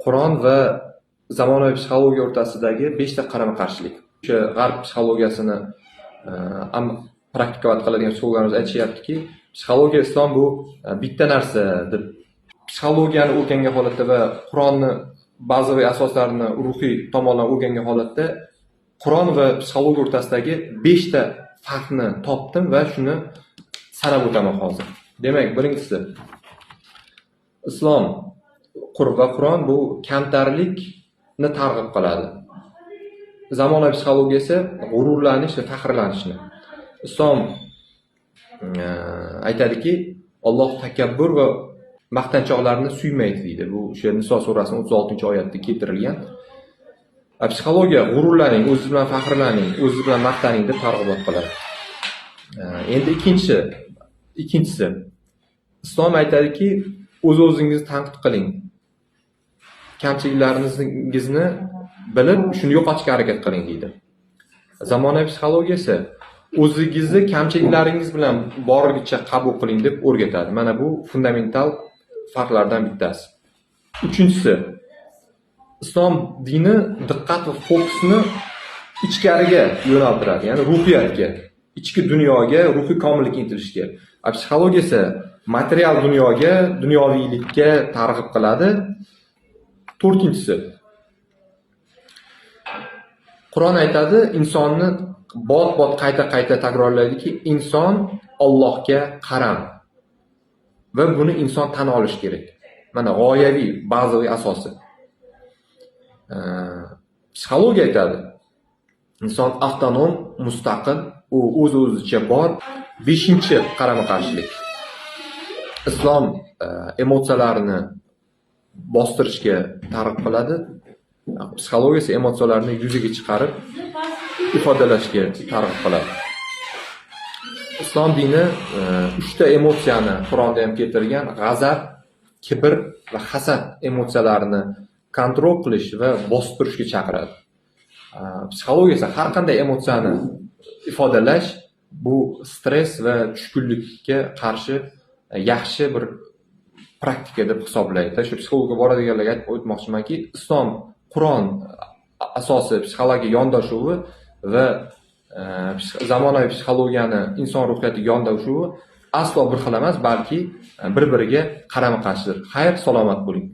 Qur'on va zamonaviy psixologiya o'rtasidagi 5 ta qarama-qarshilik. O'sha g'arb psixologiyasini praktikovat qiladigan psixologlarimiz aytishyaptiki, psixologiya, islom bu bitta narsa deb. Psixologiyani o'rgangan holatda va Qur'onni bazaviy asoslarini ruhiy tomondan o'rgangan holatda Qur'on va psixologiya o'rtasidagi 5 ta farqni topdim va shuni sanab o'taman hozir. Demak, birinchisi, islom va Qur'on bu kamtarlikni targ'ib qiladi. Zamonaviy psixologiya esa g'ururlanish va faxrlanishni. Islom aytadiki, Alloh takabbur va maqtanchoqlarni suymaydi deydi. Bu o'sha Niso surasining 36-oyatida keltirilgan. Psixologiya g'ururlaning, o'zingiz bilan faxrlaning, o'zingiz bilan maqtaning deb targ'ibot qiladi. Endi ikkinchisi, islom aytadiki, o'z-o'zingizni tanqid qiling. Kamchiliklaringizni bilib, shuni yo'qotishga harakat qiling deydi. Zamonaviy psixologiya esa o'zingizni kamchiliklaringiz bilan boricha qabul qiling deb o'rgatadi. Mana bu fundamental farqlardan bittasi. Uchinchisi, islom dini diqqat va fokusni ichkariga yo'naltiradi, ya'ni ruhiyatga, ichki dunyoga, ruhiy komillikka intilishga. Psixologiya esa material dunyoga, dunyoviylikka targ'ib qiladi. To'rtinchisi, Qur'on aytadi, insonni bot-bot qayta-qayta takrorlaydiki, inson Allohga qaram. Va buni inson tan olishi kerak. Mana g'oyaviy, bazaviy asosi. Psixologiya aytadi, inson avtonom, mustaqil, u o'z-o'zicha bor. Beshinchi qarama-qarshilik. Islom emotsiyalarni bostirishga targ'ib qiladi. Psixologiya esa emotsiyalarni yuzaga chiqarib ifodalashga targ'ib qiladi. Islom dini uchta emotsiyani Qur'onda ham keltirgan: g'azab, kibr va hasad emotsiyalarini kontrol qilish va bostirishga chaqiradi. Psixologiya esa har qanday emotsiyani ifodalash bu stress va tushkunlikka qarshi yaxshi bir praktika deb hisoblaydi. Shu psixologga boradiganlarga aytib o'tmoqchimanki, islom, Qur'on asosi psixologiya yondashuvi va zamonaviy psixologiyani inson ruhiyatiga yondashuvi aslo bir xil emas, balki bir-biriga qarama-qarshidir. Xayr, salomat bo'ling.